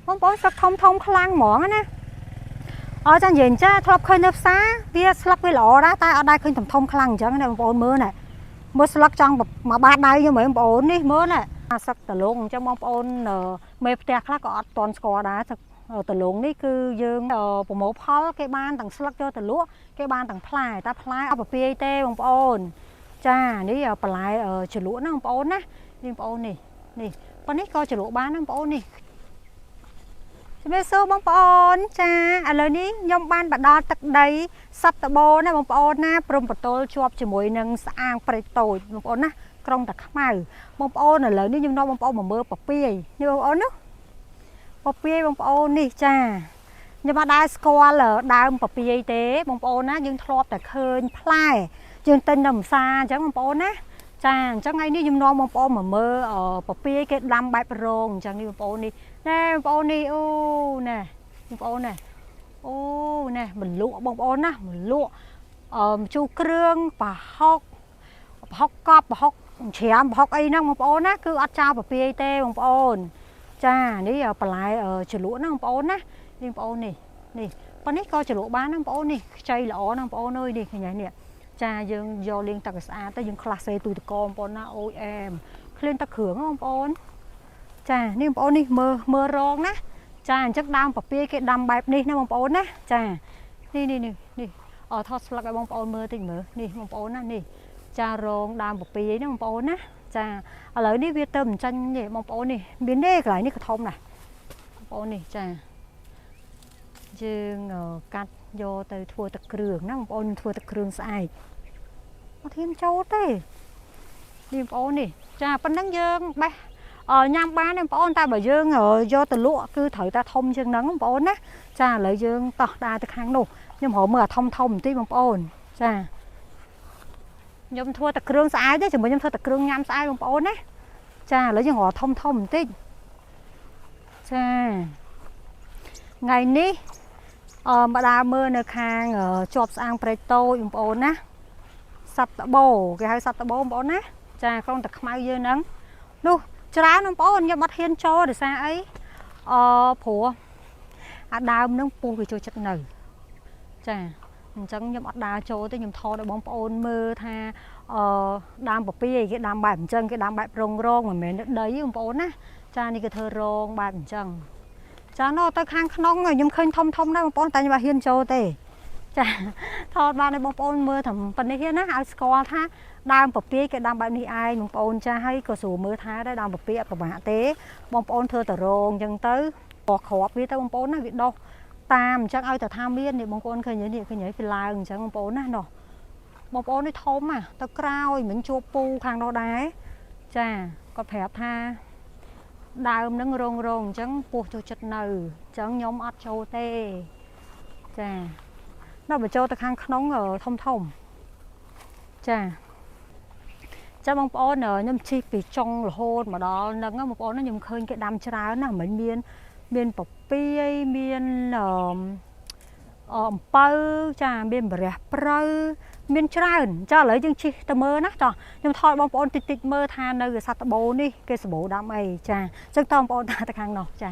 បងប្អូនស្លឹកធំធំខ្លាំងហ្មងណាអរចានិយាយចាធ្លាប់ឃើញនៅផ្សារវាស្លឹកវាល្អដែរតែអត់ដែរឃើញធំធំខ្លាំងអញ្ចឹងណាបងប្អូនមើលណាមើលស្លឹកចង់មកបាតដៃខ្ញុំហ៎បងប្អូននេះមើលណាស្លឹកតលងអញ្ចឹងបងប្អូនមេផ្ទះខ្លះក៏អត់តន់ស្គាល់ដែរស្លឹកតលងនេះគឺយើងប្រមូលផលគេបានទាំងស្លឹកយកទៅលក់គេបានទាំងផ្លែតែផ្លែអត់ពពាយទេបងប្អូនចានេះបន្លែជ្រលក់ណាបងប្អូនណានេះបងប្អូននេះនេះប៉ុណ្នេះក៏ជ្រលក់បានណាបងប្អូននេះជំរាបសួរបងប្អូនចាឥឡូវនេះខ្ញុំបានបដល់ទឹកដីសត្វតបោណាបងប្អូនណាព្រំប្រទល់ជាប់ជាមួយនឹងស្អាងព្រៃតូចបងប្អូនណាក្រុងតាខ្មៅបងប្អូនឥឡូវនេះខ្ញុំនាំបងប្អូនមកមើលពពាយនេះបងប្អូនណាពពាយបងប្អូននេះចាខ្ញុំអត់ដែលស្គាល់ដើមពពាយទេបងប្អូនណាយើងធ្លាប់តែឃើញផ្លែយើងទិញនៅផ្សារអញ្ចឹងបងប្អូនណាចាអញ្ចឹងថ្ងៃនេះខ្ញុំនាំបងប្អូនមកមើលពពាយគេដាំបែបរងអញ្ចឹងនេះបងប្អូននេះណែបងប្អូននេះអូណែបងប្អូនណែអូណែមលក់បងប្អូនណាមលក់អឺជូរគ្រឿងប្រហុកប្រហុកកប់ប្រហុកច្រាមប្រហុកអីហ្នឹងបងប្អូនណាគឺអត់ចោលពពាយទេបងប្អូនចានេះបន្លែជ្រលក់ណាបងប្អូនណានេះបងប្អូននេះនេះប៉ុណ្នេះក៏ជ្រលក់បានណាបងប្អូននេះខ្ចីល្អណាបងប្អូនអើយនេះឃើញហើយនេះចាយើងយកលាងទឹកឲ្យស្អាតទៅយើងខ្លះសេទូតកបងប្អូនណាអូយអែមឃ្លានទឹកគ្រឿងបងប្អូនចានេះបងប្អូននេះមើលមើលរងណាចាអញ្ចឹងដើមពពាយគេដាំបែបនេះណាបងប្អូនណាចានេះនេះនេះនេះអថតស្លឹកឲ្យបងប្អូនមើលតិចមើលនេះបងប្អូនណានេះចារងដើមពពាយណាបងប្អូនណាចាឥឡូវនេះវាទៅមិនចាញ់ទេបងប្អូននេះមានទេកន្លែងនេះក៏ធំដែរបងប្អូននេះចាយើងកាត់យកទៅធ្វើទឹកគ្រឿងណាបងប្អូនធ្វើទឹកគ្រឿងស្អែកអត់ហ៊ានចូលទេនេះបងប្អូននេះចាប៉ុណ្ណឹងយើងបេះញ៉ាំបានទេបងប្អូនតែបើយើងយកទៅលក់គឺត្រូវតែធំជាងហ្នឹងបងប្អូនណាចាឥឡូវយើងតោះដើរទៅខាងនោះខ្ញុំរកមើលអាធំធំបន្តិចបងប្អូនចាខ្ញុំធ្វើតែគ្រឿងស្អាតទេជាមួយខ្ញុំធ្វើតែគ្រឿងញ៉ាំស្អាតបងប្អូនណាចាឥឡូវយើងរកធំធំបន្តិចចាថ្ងៃនេះអឺមកដើរមើលនៅខាងជាប់ស្អាងព្រែកតូចបងប្អូនណាសត្វតបោគេហៅសត្វតបោបងប្អូនណាចាក្រុងតាខ្មៅយើងហ្នឹងនោះច្រើនបងប្អូនខ្ញុំអត់ហ៊ានចូលដោយសារអីអព្រោះអាដើមហ្នឹងពស់វាចូលចិត្តនៅចាអញ្ចឹងខ្ញុំអត់ដើរចូលទេខ្ញុំថតឲ្យបងប្អូនមើលថាអឺដើមពពាយគេដាំបែបអញ្ចឹងគេដាំបែបរងរងមិនមែនដីបងប្អូនណាចានេះគេធ្វើរងបែបអញ្ចឹងចានោះទៅខាងក្នុងខ្ញុំឃើញធំធំដែរបងប្អូនតែខ្ញុំអត់ហ៊ានចូលទេចាថតបានឲ្យបងប្អូនមើលត្រឹមប៉ុណ្នេះណាឲ្យស្គាល់ថាដើមពពាយគេដាំបែបនេះឯងបងប្អូនចាហើយក៏ស្រួលមើលថែដែរដើមពពាយអត់ពិបាកទេបងប្អូនធ្វើតែរងអញ្ចឹងទៅបោះគ្រាប់វាទៅបងប្អូនណាវាដុះតាមអញ្ចឹងឲ្យតែថាមាននេះបងប្អូនឃើញនេះឃើញវាឡើងអញ្ចឹងបងប្អូនណានោះបងប្អូននេះធំណាទៅក្រោយមិនជួបពូខាងនោះដែរចាគាត់ប្រាប់ថាដើមនឹងរងរងអញ្ចឹងពោះចូលចិត្តនៅអញ្ចឹងខ្ញុំអត់ចូលទេចាដល់បញ្ចូលទៅខាងក្នុងធំធំចាចាបងប្អូនខ្ញុំជិះពីចុងរហូតមកដល់ហ្នឹងបងប្អូនខ្ញុំឃើញគេដាំច្រើនណាស់មិនមានមានពពាយមានអអំពៅចាមានបរះព្រៅមានច្រើនចាឥឡូវយើងជិះទៅមើលណាចាខ្ញុំថតបងប្អូនតិចតិចមើលថានៅសត្វត្បូនេះគេសម្បូរដាំអីចាអញ្ចឹងតបងប្អូនទៅខាងនោះចា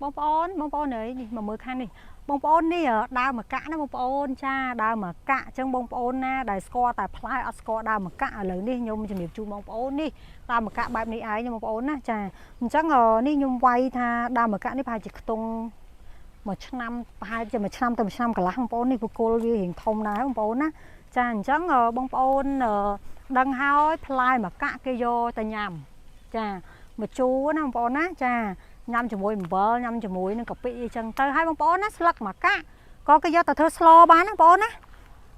បងប្អូនបងប្អូនអើយនេះមកមើលខាងនេះបងប្អូននេះដើមម្កាក់ណាបងប្អូនចាដើមម្កាក់អញ្ចឹងបងប្អូនណាដែលស្គាល់តែផ្លែអត់ស្គាល់ដើមម្កាក់ឥឡូវនេះខ្ញុំជំរាបជូនបងប្អូននេះដើមម្កាក់បែបនេះឯងបងប្អូនណាចាអញ្ចឹងនេះខ្ញុំវាយថាដើមម្កាក់នេះប្រហែលជាខ្ទង់មួយឆ្នាំប្រហែលជាមួយឆ្នាំទៅមួយឆ្នាំកន្លះបងប្អូននេះបកគលវារៀងធំដែរបងប្អូនណាចាអញ្ចឹងបងប្អូនដឹងហើយផ្លែម្កាក់គេយកទៅញ៉ាំចាមកជូរណាបងប្អូនណាចាញ៉ាំជាមួយអំបិលញ៉ាំជាមួយនឹងកាពិអីចឹងទៅហើយបងប្អូនណាស្លឹកម្កាក់ក៏គេយកទៅធ្វើស្លបានណាបងប្អូនណា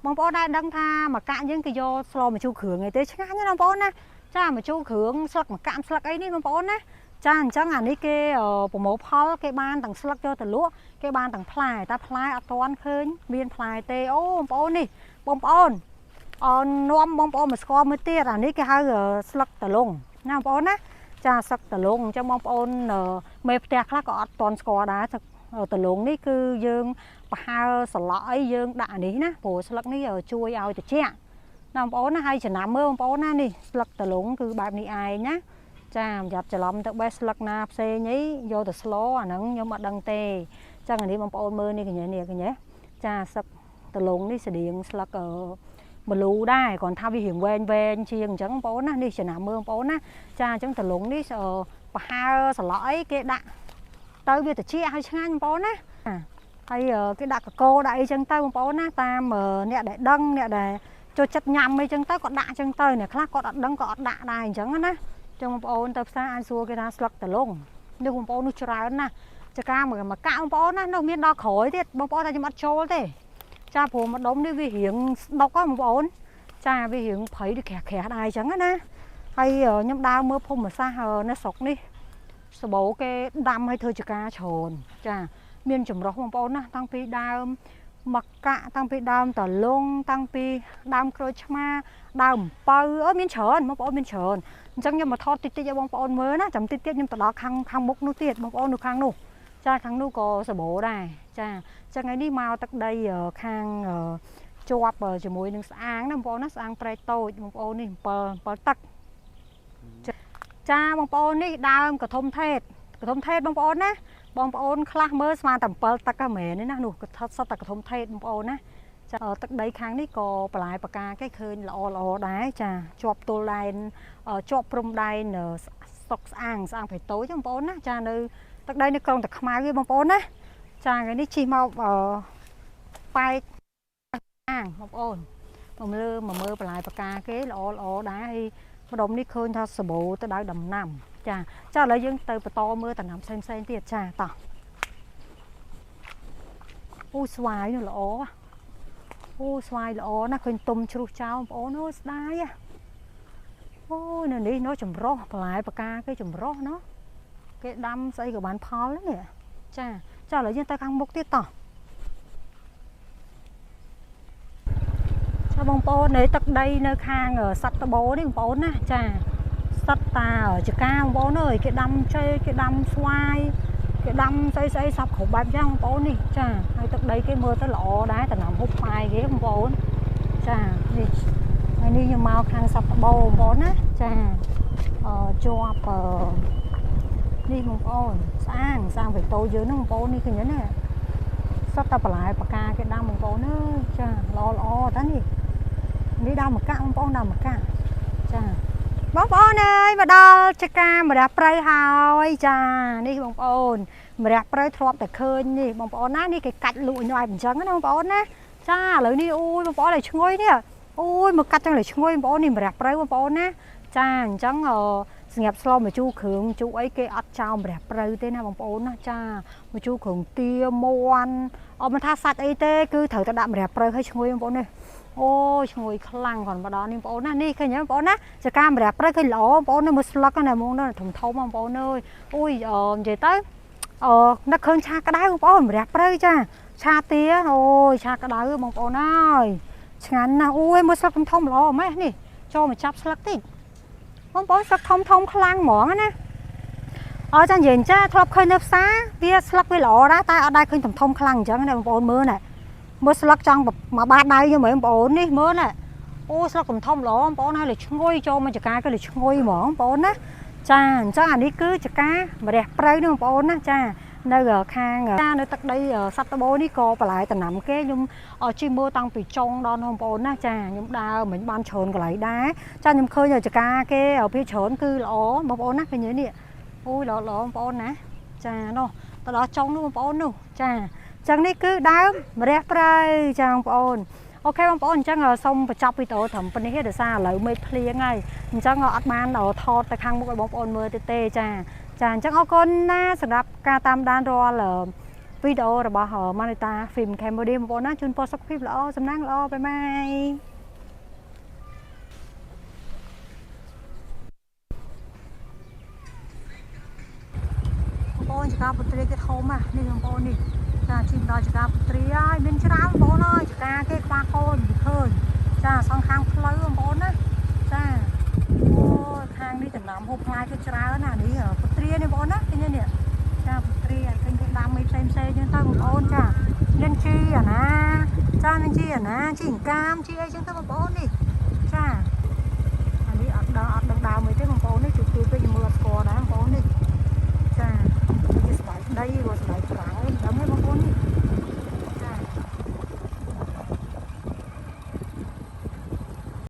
បងប្អូនដែរដឹងថាម្កាក់យើងគេយកស្លមកជូរគ្រឿងអីទេឆ្ងាញ់ណាបងប្អូនណាចាមកជូរគ្រឿងស្លឹកម្កាក់ស្លឹកអីនេះបងប្អូនណាចាអញ្ចឹងអានេះគេប្រមូលផលគេបានទាំងស្លឹកយកទៅលក់គេបានទាំងផ្លែតែផ្លែអត់ទាន់ឃើញមានផ្លែទេអូបងប្អូននេះបងប្អូនអនាំបងប្អូនមកស្គាល់មួយទៀតអានេះគេហៅស្លឹកតលងណាបងប្អូនណាចាស្លឹកតលងអញ្ចឹងបងប្អូនមេផ្ទះខ្លះក៏អត់ទាន់ស្គាល់ដែរស្លឹកតលងនេះគឺយើងប្រហើសន្លក់អីយើងដាក់អានេះណាព្រោះស្លឹកនេះជួយឲ្យត្រជាក់ ណាបងប្អូនណាហើយចំណាំមើលបងប្អូនណានេះស្លឹកតលងគឺបែបនេះឯងណាចាប្រយ័ត្នច្រឡំទៅបេះស្លឹកណាផ្សេងអីយកទៅស្លអាហ្នឹងខ្ញុំអត់ដឹងទេចឹងអានេះបងប្អូនមើលនេះកញ្ញានេះកញ្ញាចាស្លឹកតលងនេះស្តៀងស្លឹកម្លូដែរគ្រាន់ថាវារៀងវែងវែងជាងអញ្ចឹងបងប្អូនណានេះចំណាំមើលបងប្អូនណាចាអញ្ចឹងតលងនេះប្រហើសឡក់អីគេដាក់ទៅវាត្រជាក់ឲ្យឆ្ងាញ់បងប្អូនណាហើយគេដាក់កកោដាក់អីចឹងទៅបងប្អូនណាតាមអ្នកដែលដឹងអ្នកដែលចូលចិត្តញ៉ាំអីចឹងទៅក៏ដាក់ចឹងទៅអ្នកខ្លះគាត់អត់ដឹងក៏អត់ដាក់ដែរអញ្ចឹងណាចឹងបងប្អូនទៅផ្សារអាចសួរគេថាស្លឹកតលងនេះបងប្អូននោះច្រើនណាស់ចកាមកមកកាក់បងប្អូនណានោះមានដល់ក្រោយទៀតបងប្អូនតែខ្ញុំអត់ចូលទេចាព្រោះម្ដុំនេះវារៀងស្ដុកហ៎បងប្អូនចាវារៀងព្រៃដូចក្រាស់ក្រាស់ដែរអញ្ចឹងណាហើយខ្ញុំដើរមើលភូមិសាស្ត្រនៅស្រុកនេះសបោគេដាំឲ្យធ្វើចកាច្រើនចាមានចម្រុះបងប្អូនណាតាំងពីដើមមកកាក់តាំងពីដើមតលងតាំងពីដើមក្រូចឆ្មាដើមអំពៅអើមានច្រើនបងប្អូនមានច្រើនអញ្ចឹងខ្ញុំមកថតតិចតិចឲ្យបងប្អូនមើលណាចាំតិចទៀតខ្ញុំទៅដល់ខាងខាងមុខនោះទៀតបងប្អូននៅខាងនោះចាខាងនោះក៏សបោដែរចាចឹងថ្ងៃនេះមកទឹកដីខាងជាប់ជាមួយនឹងស្អាងណាបងប្អូនណាស្អាងព្រែកតូចបងប្អូននេះ7ទឹកចាបងប្អូននេះដើមកធំថេតកធំថេតបងប្អូនណាបងប្អូនខ្លះមើលស្មានតែ7ទឹកហ្នឹងមែនទេណានោះកថសុទ្ធតែកធំថេតបងប្អូនណាចាទឹកដីខាងនេះក៏បន្លែបកាគេឃើញល្អល្អដែរចាជាប់ទល់ដែនជាប់ព្រំដែនស្រុកស្អាងស្អាងព្រៃតូចបងប្អូនណាចានៅទឹកដីនៅក្រុងតាខ្មៅឯងបងប្អូនណាចាថ្ងៃនេះជិះមកប៉ែកអាងបងប្អូនមកលើមកមើលបន្លែបកាគេល្អល្អដែរហើយម្ដុំនេះឃើញថាសបោទៅដោយដំណាំចាចាឥឡូវយើងទៅបន្តមើលដំណាំផ្សេងផ្សេងទៀតចាតោះអូស្វាយនោះល្អអូស្វាយល្អណាស់ឃើញទុំជ្រុះចោលបងប្អូនអូស្ដាយអូនៅនេះនោះចម្រោះបន្លែបកាគេចម្រោះណោះគេដាំស្អីក៏បានផលនេះចាចាឥឡូវយើងទៅខាងមុខទៀតតោះចាបងប្អូននៅទឹកដីនៅខាងសត្វត្បូនេះបងប្អូនណាចាសត្វតាចកាបងប្អូនអើយគេដាំចេកគេដាំស្វាយគេដាំស្អីស្អីសពគ្រប់បែបយ៉ាងបងប្អូននេះចាហើយទឹកដីគេមើលទៅល្អដែរតំណាំហូបផ្លែគេបងប្អូនចានេះថ្ងៃនេះខ្ញុំមកខាងសត្វត្បូបងប្អូនណាចាជាប់នេះបងប្អូនស្អាងស្អាងបៃតូយើងហ្នឹងបងប្អូននេះឃើញទេណាសត្វតែបន្លែបកាគេដាំបងប្អូនអើយចាល្អល្អតានេះនេះដើមម្កាក់បងប្អូនដើមម្កាក់ចាបងប្អូនអើយមកដល់ចកាម្រះព្រៅហើយចានេះបងប្អូនម្រះព្រៅធ្លាប់តែឃើញនេះបងប្អូនណានេះគេកាច់លក់ញ៉ាយអញ្ចឹងណាបងប្អូនណាចាឥឡូវនេះអូយបងប្អូនឲ្យឈ្ងុយនេះអូយមកកាត់ចឹងឲ្យឈ្ងុយបងប្អូននេះម្រះព្រៅបងប្អូនណាចាអញ្ចឹងសម្រាប់ស្លម្ជូរគ្រឿងជូរអីគេអត់ចោលម្រះព្រៅទេណាបងប្អូនណាចាម្ជូរគ្រឿងទាមាន់អត់មិនថាសាច់អីទេគឺត្រូវតែដាក់ម្រះព្រៅឲ្យឈ្ងុយបងប្អូននេះអូឈ្ងុយខ្លាំងគាត់មកដល់នេះបងប្អូនណានេះឃើញទេបងប្អូនណាចកាម្រះព្រៅឃើញល្អបងប្អូនមើលស្លឹកណាហ្មងធំធំបងប្អូនអើយអូយនិយាយទៅនឹកឃើញឆាក្តៅបងប្អូនម្រះព្រៅចាឆាទាអូយឆាក្តៅបងប្អូនអើយឆ្ងាញ់ណាស់អូយមើលស្លឹកធំធំល្អម៉េះនេះចូលមកចាប់ស្លឹកតិចបងប្អូនស្លឹកធំធំខ្លាំងហ្មងណាអចានិយាយចាធ្លាប់ឃើញនៅផ្សារវាស្លឹកវាល្អដែរតែអត់ដែរឃើញធំធំខ្លាំងអញ្ចឹងណាបងប្អូនមើលណាមើលស្លឹកចង់មកបាតដៃខ្ញុំហ៎បងប្អូននេះមើលណាអូស្លឹកធំធំល្អបងប្អូនហើយលឈ្ងុយចូលមកចកាគឺលឈ្ងុយហ្មងបងប្អូនណាចាអញ្ចឹងអានេះគឺចកាម្រះព្រៅនេះបងប្អូនណាចានៅខាងចានៅទឹកដីសត្វត្បូនេះក៏បន្លែតំណាំគេខ្ញុំជិះមើលតាំងពីចុងដល់បងប្អូនណាចាខ្ញុំដើរមិញបានច្រើនកន្លែងដែរចាខ្ញុំឃើញចកាគេពីច្រើនគឺល្អបងប្អូនណាឃើញនេះអូយល្អល្អបងប្អូនណាចានោះទៅដល់ចុងនោះបងប្អូននោះចាចឹងនេះគឺដើមម្រះព្រៅចាបងប្អូនអូខេបងប្អូនអញ្ចឹងសូមបញ្ចប់វីដេអូត្រឹមប៉ុណ្នេះទេដោយសារឥឡូវមេឃភ្លៀងហើយអញ្ចឹងអត់បានថតទៅខាងមុខឲ្យបងប្អូនមើលទេចាចាអញ្ចឹងអរគុណណាសម្រាប់ការតាមដានរាល់វីដេអូរបស់ Manita Film Cambodia បងប្អូនណាជូនពរសុខភាពល្អសំណាងល្អបាយបាយបងប្អូនចកាពុទ្រីគេធំណានេះបងប្អូននេះចាជិះដល់ចកាពុទ្រីហើយមានច្រើនបងប្អូនអើយចកាគេខ្វះកូនមិនឃើញចាសងខាងផ្លូវបងប្អូនណាចាអូខាងនេះដំណាំហូបផ្លែគេច្រើនណានេះពុទ្រីនេះបងប្អូនណាឃើញនេះចាពុទ្រីហើយឃើញគេដាំអីផ្សេងផ្សេងចឹងទៅបងប្អូនចាមានជីអាណាចាមានជីអាណាជីអង្កាមជីអីចឹងទៅបងប្អូននេះ ចាអានេះអត់ដឹងអត់ដឹងដើមអីទេបងប្អូននេះ